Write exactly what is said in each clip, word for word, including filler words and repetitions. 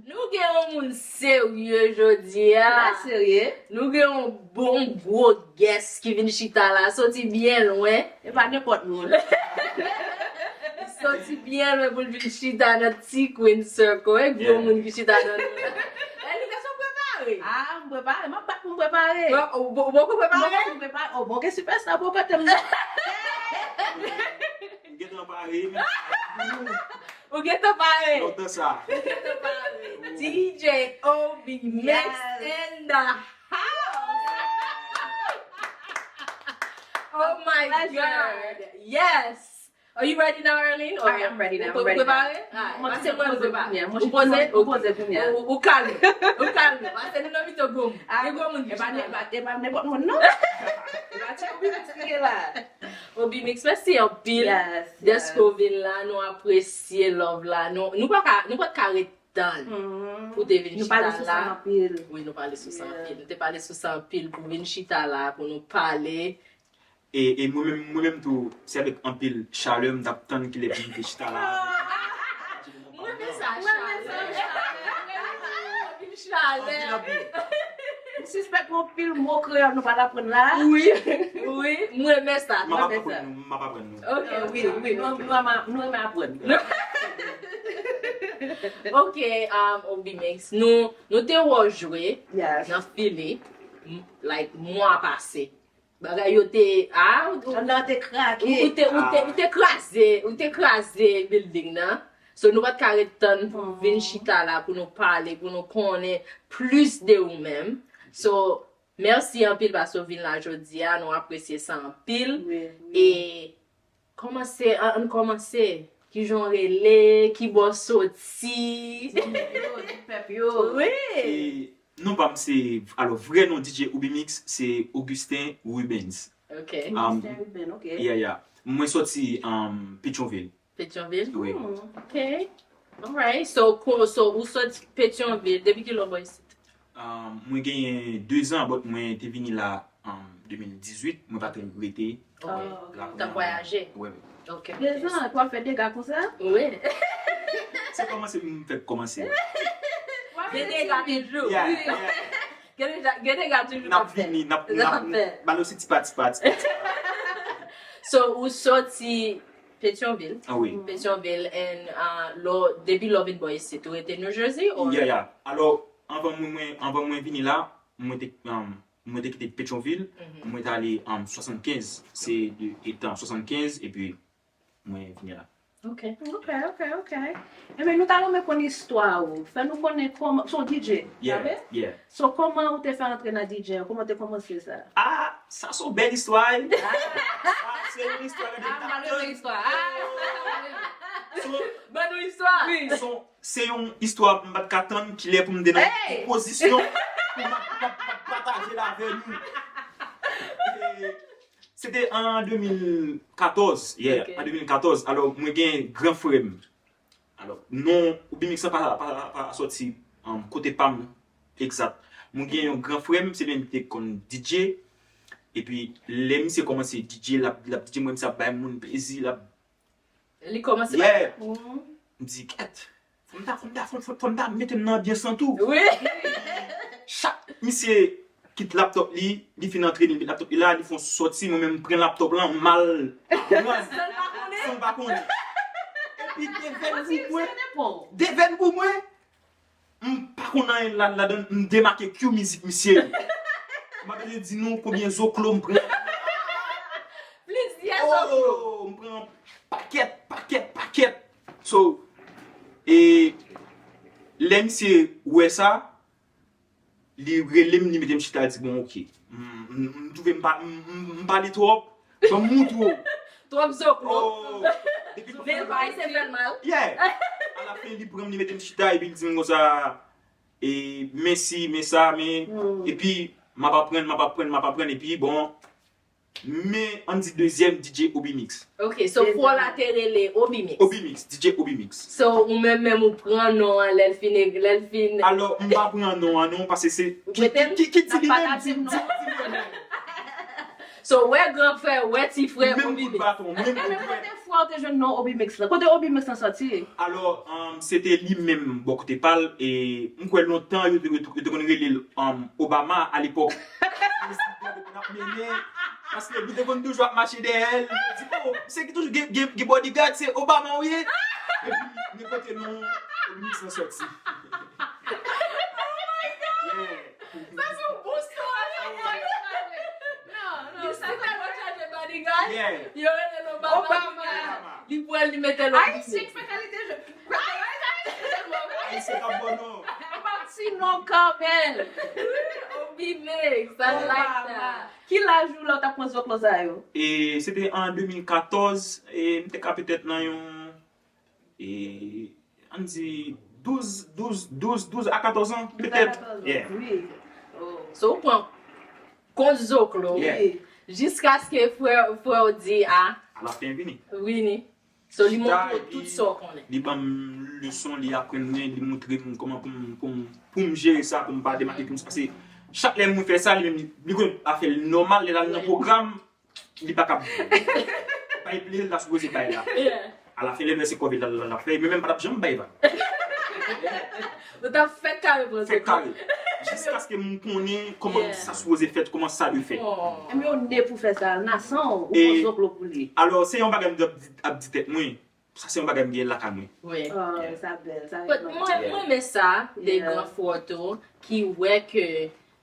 Nou gen yon moun serye jodi a. Serye. Nou gen yon bon gwo guest ki vin chita la, soti byen lwen. E pa nenpòt moun. Soti byen lwen pou l vin chita nan T Queen Circle. E gwo moun ki chita nan nou la. Elly, kèson prepare? Ah, m prepare. M ap bat pou m prepare. Ou poko prepare? M poko prepare. Oh, bon, gen superstar pou kote m nan. M gentan pare. Ou gentan pare. Lontan sa. Ou gentan pare. D J Obi Mix in the house. Oh my God. Yes. Are you ready now, Arlene? Or I am ready now. Ou prepare? Pase mwen prepare. Ou poze? Ou poze kounye a. Ou kalme. Ou kalme. Pase nou nan mitan gwo moun. Gen gwo moun ki chita la. E pa nenpòt moun, non. E pa ti Obi Mix ki gen la. Obi Mix, mèsi anpil dèske w vin la. Nou apresye love la. Nou, nou pa ka, nou pa t ka ret tann pou te vin chita la. Wi, nou pale sou sa anpil. Nou te pale sou sa anpil pou vin chita la, pou nou pale. E, e mwen menm, mwen menm tou, se avèk anpil chalè m t ap tann kilè pou m te chita la. Mwen renmen sa, chalè. Anpil chalè. Anpil, anpil. M sispèk gen anpil mo kreyòl nou pral aprann la. Wi, wi, mwen renmen sa. M ap aprann nou, m ap aprann nou. Ok, wi, wi, nou, nou renmen, nou renmen aprann. Ok, um, Obi Mix, nou, nou te wè w jwe nan Philly, m- like, mwa pase. Bagay yo te, ah, ou, ou, ou te, ou te, ou te kraze, ou te kraze building nan. So, nou pa t ka ret tann pou vin chita la, pou nou pale, pou nou konnen plis de ou menm. So, mèsi anpil paske w vin la jodi a, nou apresye sa anpil. E kòmanse, an, ann kòmanse. Kijan w rele, kibò w soti? Di pèp yo, di pèp yo. Wi. E non pa m se, alò, vrè non D J Obi Mix se Augustin Rubens. Ok. Um, Augustin Rubens, ok. Yeah, yeah. Mwen soti, um, Petyonvil. Petyonvil? Wi. Hmm, ok. Alright. So, ko- so, ou soti Petyonvil. Depi kilè w bò isit? Um, mwen genyen de zan, but mwen te vini la, um, de mil dizuit. Mwen pa t rete. Ok. La, t ap vwayaje? Wi, wi. Ok, ok. De zan, epi w ap fè dega konsa? Wi. Se kòmanse m fèk kòmanse. Gen dega toujou. Yeah, yeah. Gen dega, gen dega toujou. N ap vini, n ap, n ap, ba nou se ti pa, ti pa, ti pa. So, ou soti Petyonvil. Ah, wi. Petyonvil, and, uh, lò, depi lò w vin bò isit, ou rete New Jersey, or? Yeah, yeah. Alò, anvan mwen, mwen, anvan mwen vini la, mwen te, um, mwen te kite Petyonvil, mwen te ale, um, swasannkenz, se de, etan swasannkenz, epi mwen vini la. Ok. Ok, ok, ok. Ebyen, nou ta renmen konn istwa ou. Fè nou konnen kòman, se yon D J, yeah, pa vre? Yeah. So, kòman ou te fè antre nan D J a? Kòman te kòmanse sa? Ah, sa se yon bèl istwa, wi. Ah. Sa se yon istwa, gade. Ah, m renmen istwa. Ah, sa m renmen. So, ban nou istwa. Wi. So, se yon istwa m pa t ka tann kilè pou m te nan yon pozisyon pou m ap, m ap, m ap pataje l avè nou. E, se te an de mil katòz, yeah, an de mil katòz. Alò, mwen gen gran frè m. Alò, non, Obi Mix la pa, pa, pa sòti, um, kote pa m egzat. Mwen gen yon gran frè m, se li menm ki te konn D J. Epi, lè misye kòmanse D J, l ap, l ap D J, mwen, misye ap bay moun plezi, l ap Li kòmanse pa. Yeah. M di, kèt, fò m ta, fò m ta, fò, fò, fò m ta mete m nan anbyans lan tou. Wi. Chak misye kit laptòp li, li fin antre, li met laptòp li la, li fè yon sòti, mwen menm m pran laptòp lan, m al pran l san l pa konnen. San l pa konnen. Epi devèn pou mwen, devèn pou mwen, m pa konn anyen la, ladan, m demake Q mizik misye. M pa bezwen di nou konbyen zoklo m pran. Plizyè zoklo. Oh, m pran pakèt, pakèt, pakèt. So, e lè misye wè sa, li rele m, li mete m chita, li di, bon, ok. M, m, m twouve m pa, m, m, m pale twòp. Ban m moutre w. Twòp zoklo. Oh, depi men l pa ese fè l mal. Yeah. Alafen, li pran m, li mete m chita, epi li di m konsa, e, men si, men sa, men, epi, m ap aprann, m ap aprann, m ap aprann, epi, bon, men, ann di dezyèm D J Obi Mix. Ok, so frè w la te rele Obi Mix. Obi Mix, D J Obi Mix. So, ou menm menm ou pran non an lè l fin, lè l fin. Alò, m pa pran non an non, paske se, ki, ki, ki, ki di li menm, di, di, di mwen menm. So, wè gran frè, wè ti frè, menm kout baton, menm kout dwèt. Kote frè w te jwenn non Obimix la? Kote Obimix lan sòti? Alò, um, se te li menm bò kote pa l, e m kwè lontan yo te, yo te, yo te konn rele l um, Obama alepòk. Prezidan te konn ap mennen, paske li te konn toujou ap mache dèyè l, yo di, oh, se ki toujou gen, gen, gen bodyguard, se Obama ou ye? Epi, nenpòt non Obimix lan sòti. Sa se yon bon story. Non, non, sa se yon chaje bodyguard. Yo rele l Obama. Li pran, li mete l. Ayisyen ki fè kalite jwe. Ayisyen k ap bon non. M ap di non kanmenm. Obimix, I like that. Ki laj ou lè w t ap pran zòklò sa yo? E se te an de mil katòz, e m te ka petèt nan yon e, ann di douz, douz, douz, douz a katòz an, petèt. Yeah. Wi. Oh. So, ou pran kont zoklo, wi. Jiskaske frè, frè w di, a. Alafen, vini. Vini. So, li montre w tout sa w konnen. Li ban m leson, li aprann mwen, li montre m kòman pou m, pou m, pou m jere sa, pou m pa demake pou m sa. Paske chak lè mwen fè sa, li menm, li, li konn afè l nòmal, lè l al nan pwogram, li pa ka bay pli l ta sipoze bay la. Alafen lè l wè se kòve l la l ap fè, mwen menm m pa t ap janm bay vag. Ou t ap fèk kare pran zoklo. Fèk kare. Jiskaske m konnen kòman sa sipoze fèt, kòman sa dwe fèt. Menm yon ne pou fè sa, nan san w, ou pran zoklo pou li. Alò, se yon bagay m t ap di, ap di tèt mwen. Sa se yon bagay m gen lakay mwen. Wi. Oh, sa bèl, sa bèl. But mwen, mwen renmen sa, de gran frè w tou, ki wè ke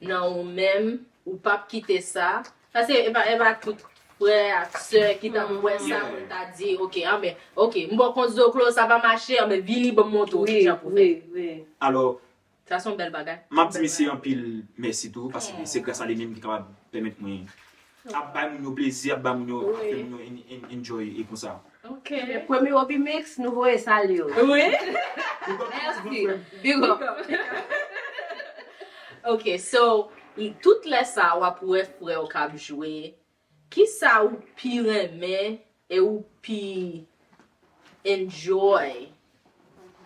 nan ou menm, ou p ap kite sa. Paske e pa, e pa tout frè ak sè ki t ap wè sa pou l ta di, ok, anben, ok, m ba w kont zoklo, sa pa mache, anben vini ban m montre w kijan pou fè. Wi, wi. Alò, Sa se yon bèl bagay. M ap di misye anpil mèsi tou, paske se gras a li menm ki kapab pèmèt mwen ap bay moun yo plezi, ap bay moun yo, ap fè moun yo en- en- enjoy e konsa. Ok. Premye Obimix, nou voye salye w. Wi. Mèsi. Big up. Ok, so, tout lè sa w ap wè frè w k ap jwe, kisa ou pi renmen e ou pi enjoy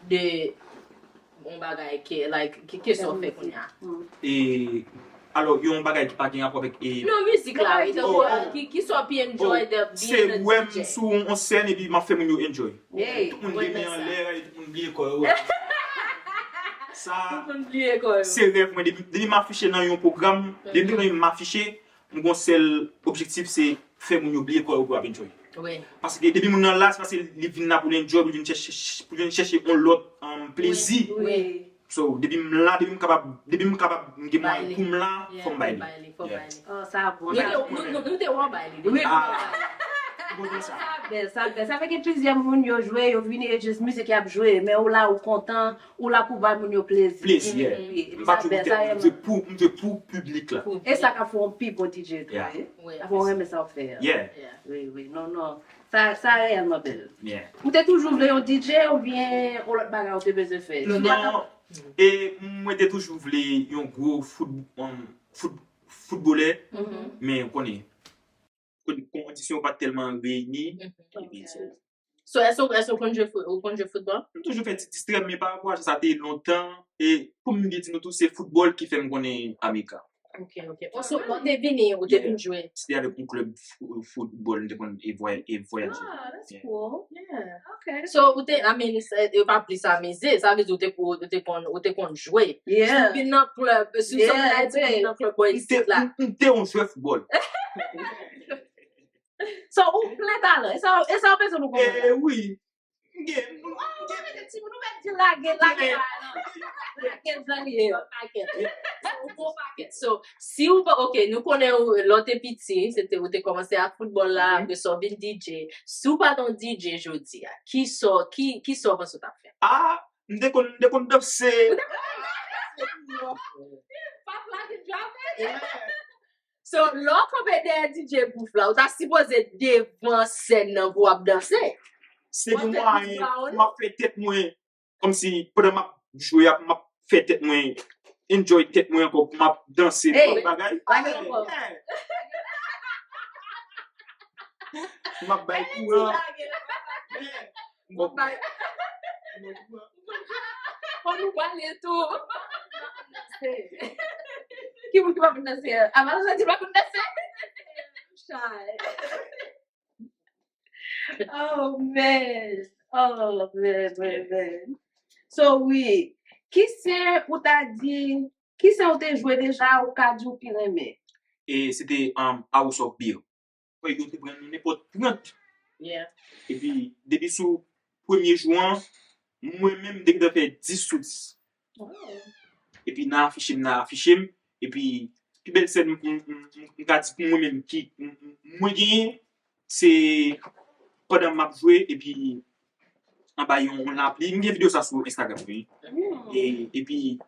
de yon bagay ke, like, ke, ke sa w fè kounye a? E, alò, yon bagay ki pa gen rapò avèk e. Non, mizik la, wi, tankou, ki, ki sa w pi enjoy de being a D J? Se wè m sou yon sèn epi m ap fè moun yo enjoy. Tout moun gen men anlè, tout moun bliye kò yo. Sa, se rèv mwen, depi, depi m afiche nan yon pwogram, depi m afiche, m gon sèl objektif, se fè moun yo bliye kò yo pou y ap enjoy. Wi. Paske depi moun nan la, se paske li vin la pou l enjoy, pou l vin chèche, pou l vin chèche yon lòt um, plezi. Wi. So, depi m la, depi m kapab, depi m kapab, m gen mwayen pou m la, fò m bay li. Fò bay li, fò bay li. Oh, sa bon, sa bon. Nou, nou, nou te wè w bay li depi. Wi. Ah. Bon, bon, sa. Sa bèl, sa bèl. Sa fè gen plizyè moun yo jwe, yo vini, e jis mizik y ap jwe, men ou la, ou kontan, ou la pou bay moun yo plezi. Plezi, yeah. M pa jwe pou tèt mwen, m jwe pou, m jwe pou piblik la. E sa k ap fè w pi bon D J tou, wi. Sa fè w renmen sa w ap fè a. Yeah. Wi, wi, non, non. Sa, sa reyèlman bèl. Yeah. Ou te toujou vle yon D J oubyen yon lòt bagay ou te bezwen fè? Non, e mwen te toujou vle yon gwo fout, um, fout, foutbolè, men ou konnen, kon- kondisyon yo pa t tèlman reyini. Epi, so, So, èske, èske ou konn jwe, fou- ou konn jwe foutbòl? M toujou fè ti distrè m, men pa rapò a sa, sa te lontan. E pou m byen di nou tou, se foutbòl ki fè m konnen Amika. Ok, ok. So, lè w te vini, ou te vin jwe? Se te avèk yon klèb fou- foutbòl, m te konn e vway- e vwayaje. Ah, that's cool. Yeah. Ok. So, ou te, I mean, se- yo pa plis amize, sa vle di ou te, ou te konn, ou te konn jwe. Yeah. Si w vin nan klèb, si w sòti nan klèb bò isit la. M te yon jwè foutbòl. So, ou plen talan. E sa, e sa w bezwen pou konnen. E wi. M gen. M gen. Ou mete timoun, ou mete di lage, lage bagay lan. Lage zan li ye. Yon pakèt. Yon bon pakèt. So, si ou pa, ok, nou konnen ou, lè w te piti, se te, ou te kòmanse ak foutbòl la, apre sa w vin D J. Si w pa t yon D J jodi a, ki sa w, ki, ki sa w panse w t ap fè? Ah, m te konn, m te konn danse. Ou te konn danse? Pap la te djape. So, lè w kanpe dèyè D J Bouf la, ou ta sipoze devan sèn nan pou w ap danse. Si te gen mwayen pou m ap fè tèt mwen, kòmsi pandan m ap jwe a, pou m ap fè tèt mwen enjoy tèt mwen ankò, pou m ap danse, pou m ap bagay. Pou m ap bay kouran. Bon, bay. Fò nou pale tou. Ki moun ki pa konn danse a? Avan nou soti pa konn danse? Chai. Oh man. Oh man, man, man. So wi, ki sèn ou ta di, ki sèn ou te jwe deja ou ka di ou pi renmen? E se te um, House of Beer. Yo te pran nou nenpòt trant. Yeah. Epi depi sou premye jou an, mwen menm m te gentan fè dis sou dis. Epi nan afiche m, nan afiche m. Epi pi bèl sèn m ka di pou mwen menm ki mwen genyen, se pandan m ap jwe epi anba yon lapli. M gen videyo sa sou Instagram wi. E, epi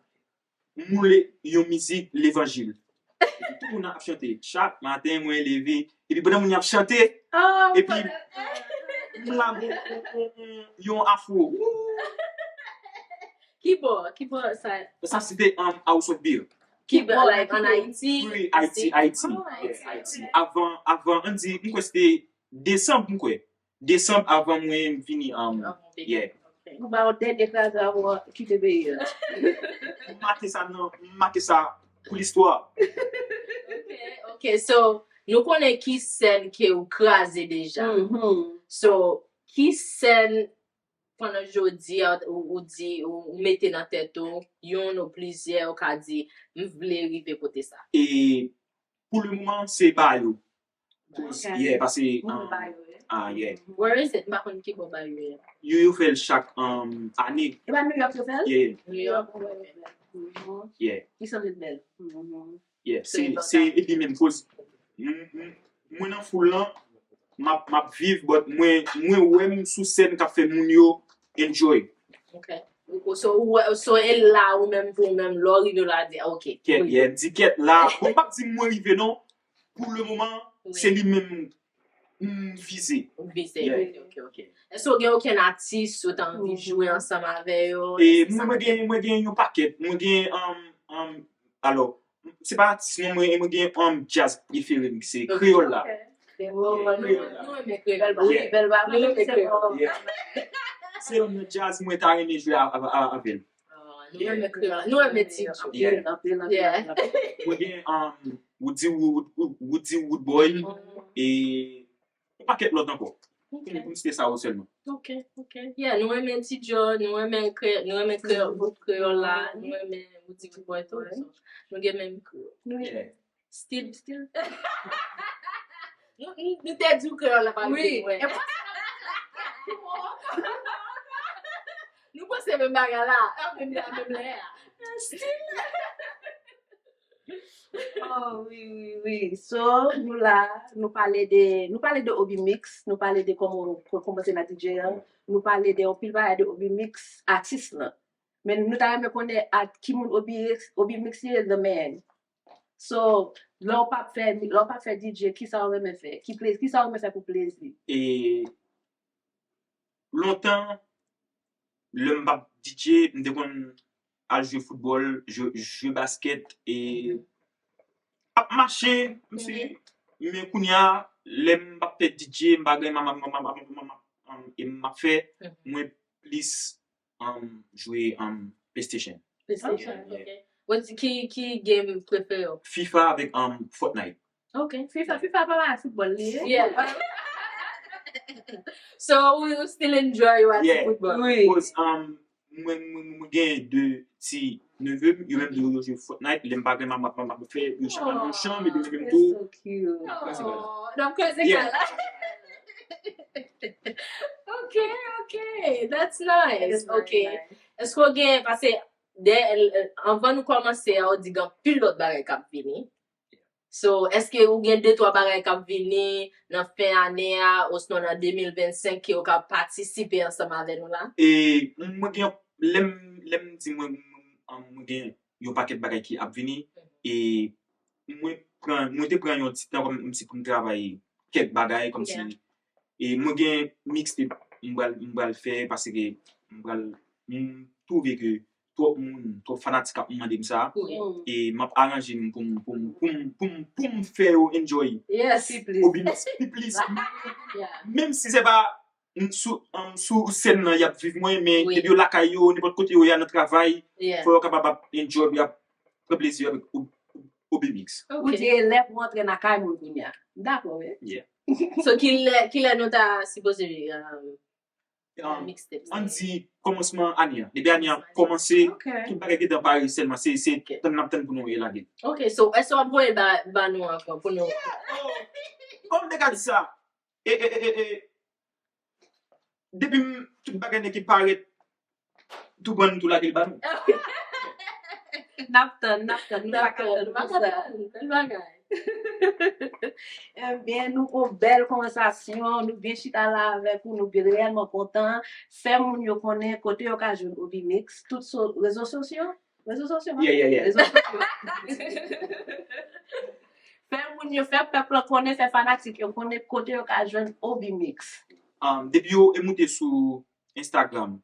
m woule yon mizik levanjil. Epi tout moun ap chante. Chak maten mwen leve. Epi pandan moun yo ap chante, epi m la yon afro. Ki bò? Ki bò sa? Sa se te um, House of Beer. Ki bò? Like an Ayiti? Wi, Ayiti, Ayiti. Ayiti. Avan, avan, ann di, m kwè se te desanm, m kwè. Desanm avan mwen vini um, yeah. Ou ba yon dènye kraze avan kite peyi a. M make sa nan, m make sa pou listwa. Ok, ok. So, nou konnen ki sèn ke ou kraze deja. So, ki sèn pandan jodi a ou, ou di ou, ou mete nan tèt ou, youn ou plizyè ou ka di, m vle rive kote sa. E pou le moman, se ba yo. Yeah, pase ah yeah. Where is it? M pa konn ki bò ba yo ye. Yo yo fè l chak um, ane. E pa New York yo fè l? Yeah. New York. Yeah. Li sanble bèl. Yeah. Se se epi menm koz mwen nan foul lan, m ap m ap viv but mwen mwen wè m sou sèn k ap fè moun yo enjoy. Ok. So, ou, so e la ou menm pou ou menm lè w rive la di ok. Kèt, yeah, di kèt la. Bon, m p ap di mwen rive non. Pou le moman, se li menm m vize. Ou vize. Ok, ok, ok. Èske w gen okenn atis ou ta anvi jwe ansanm avè yo? E mwen mwen gen mwen gen yon pakèt. Mwen gen um, um, alò, se pa atis non, mwen mwen gen um, jazz prefere m, se kreyòl la. Nou renmen kreyòl. Bèl bagay. Se yon jazz mwen ta renmen jwe avè l. Nou renmen kreyòl. Nou renmen ti Djo. Mwen gen um, Woody Wood, Woody Woodboy e yon pakèt lòt ankò. Pou m site sa yo sèlman. Ok, ok. Yeah, nou renmen ti Djo, nou renmen kreyòl, nou renmen kreyòl, gwoup kreyòl la, nou renmen Woody Woodboy tou. Nou gen menm kreyòl. Stil, stil. Nou te di w kreyòl la pa rive mwen. Nou panse menm bagay la, menm lè a. Oh wi wi wi. So nou la, nou pale de nou pale de Obi Mix, nou pale de kòman ou kòmanse nan D J an, nou pale de anpil bagay de Obi Mix atis lan. Men nou ta renmen konnen a ki moun Obi Obi Mix ye, the man. So lè w p ap fè lè w p ap fè D J, kisa w renmen fè? Ki plezi, kisa w renmen fè pou plezi? E lontan lè m p ap D J, m te konn al jwe foutbòl, jwe, jwe baskèt e ap mache, m si men kounye a lè m p ap fè D J, m pa gen m ap fè, mwen plis um, jwe um, PlayStation. PlayStation, ok. What, ki, ki game prefere w? FIFA avèk um, Fortnite. Ok. FIFA, FIFA pa mal foutbòl li ye. Yeah. So, we still enjoy watching Yeah. football. Wi. Cause um, mwen mwen mwen gen de ti neve m, yo menm tou yo jwe Fortnite, lè m pa gen m ap m ap m ap fè yo chak nan yon chanm epi yo menm tou. So cute. Pase la. Oh, n ap kraze Yeah. kay la. Ok, ok. That's nice. Ok. Èske w gen, paske de, anvan nou kòmanse a, ou di gen anpil lòt bagay k ap vini. So, èske ou gen de twa bagay k ap vini nan fen ane a, osnon nan de mil vennsenk ke ou ka patisipe ansanm avè nou la? E mwen gen, lè m lè m di mwen mwen mwen gen yon pakèt bagay ki ap vini, e mwen pran mwen te pran yon ti tan kòm si pou m travay kèk bagay kòm si e mwen gen mixtape m pral m pral fè paske m pral m twouve ke twòp moun, twòp fanatik ap mande m sa. E m ap aranje m pou m pou m pou m pou m pou m fè yo enjoy. Yes. Obi Mix pi plis. Menm si se pa m sou m sou sèn nan y ap viv mwen, men depi yo lakay yo, nenpòt kote yo ye a nan travay, fò yo kapab ap enjoy, y ap pran plezi avèk Ob- Obimix. Ou di e lè pou antre nan kay moun kounye a. Dakò, wi. Yeah. So, kilè, kilè nou ta sipoze um, Um, mixtape? Ann di kòmansman ane an. Depi ane an kòmanse, Ok. Tout bagay gentan pare sèlman. Se se Ok. Tann n ap tann pou nou voye lage. Ok, so, èske w ap voye ba, ba nou ankò? Pou nou. Kòm m te ka di sa, e, e, e, e, depi m, tout bagay nèk ki parèt, tou pran nou tou lage l ba nou. N ap tann, n ap tann. Nou pa ka tann pou sa. Bèl bagay. Ebyen, nou gon bèl konvèsasyon, nou byen chita la avèk ou, nou byen reyèlman kontan. Fè moun yo konnen kote yo ka jwenn Obimix, tout so, rezo sosyo, rezo sosyo, Yeah, yeah, yeah. Rezo sosyo. Fè moun yo, fè pèp la konnen, fè fanatik yo konnen kote yo ka jwenn Obimix. Um, depi yo e moute sou Instagram,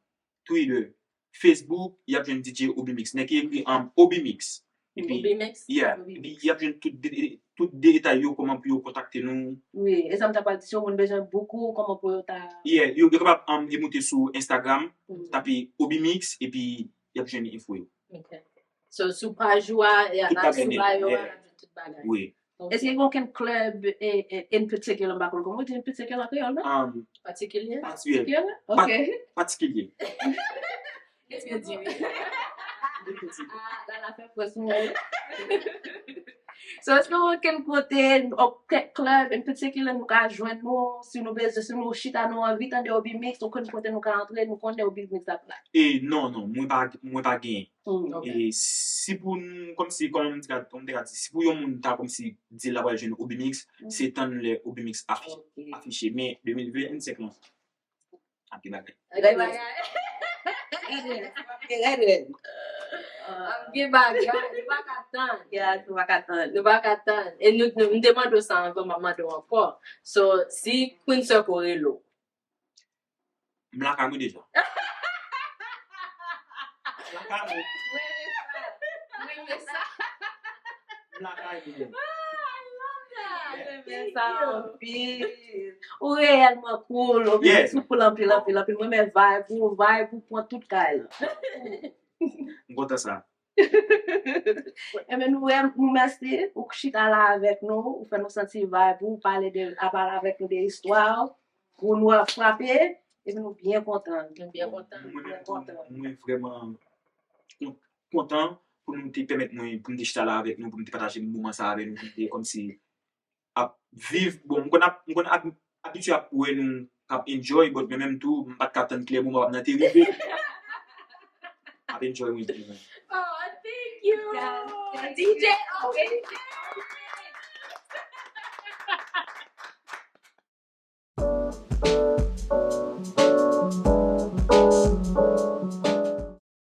Twitter, Facebook, y ap jwenn D J Obimix. Nèk ki ekri um, Obimix. Epi, Obimix. Yeah. Epi y ap jwenn tout de, tout detay yo, kòman pou yo kontakte nou. Wi, e sa m ta pral di, si yon moun bezwen book ou, kòman pou yo ta. Yeah, yo, yo kapab um, e moute sou Instagram, Mhm. tape Obimix, epi y ap jwenn enfo yo. Ok. So, sou paj ou a, y a Tout la, bagay sou net, bio a, yeah. y a tout bagay. Wi. Ok. Èske gen okenn klèb eh, eh, in particular, m pa konn kòman w di in particular an kreyòl, non? Um, Patikilye? Patikilye. Particular? Ok. Patikilye. Èske di wi? Ah, la, la fè pwès mwen. So, èske gen okenn kote, okenn klèb in particular nou ka jwenn nou, si nou bezwen, si nou chita nou anvi tande Obimix, okenn kote nou ka antre, nou konnen Obimix ap la? E non, non, mwen pa, mwen pa genyen. Hmm. Ok. E si pou n, kòmsi, kòm m te ka, kòm m te ka di, si pou yon moun ta kòmsi di l ap al jwenn Obimix, Mm. se tann lè Obimix afi-, Ok. afiche. Men de mil vennsenk lan, ap gen bagay. Ap gen bagay. Red, red. Ap gen bagay. Nou pa ka tann. Ya, nou pa ka tann. Nou pa ka tann. E nou, nou, m te mande w sa avan, m ap mande w ankò. So, si Queen Circle rele w, M lakay mwen deja. M lakay mwen. Mwen renmen sa. M lakay mwen. Mwen renmen sa anpil. Ou reyèlman cool. Ou Yeah. Ou cool anpil, anpil, anpil. Mwen renmen vibe ou, vibe ou pran tout kay la. M kontan sa. Ebyen, nou, nou mèsi. Ou chita la avèk nou. Ou fè nou santi vibe ou, pale de, a pale avèk nou de istwa ou. Pou nou ap frape. Epi nou byen kontan. Nou byen kontan. Mwen menm Mwen tou, kontan. Mwen vrèman kon- kontan pou nou te pèmèt mwen, pou m te chita la avèk nou, pou m te pataje moman sa avèk nou, pou m te kòmsi ap viv. Bon, m konn ap, m konn ap, abitye ap wè nou k ap enjoy, but mwen menm tou, m pa t ka tann klè moman w ap nan te rive. Ap enjoy mwen. Oh, thank you. Yeah, thank D J, oh, thank you.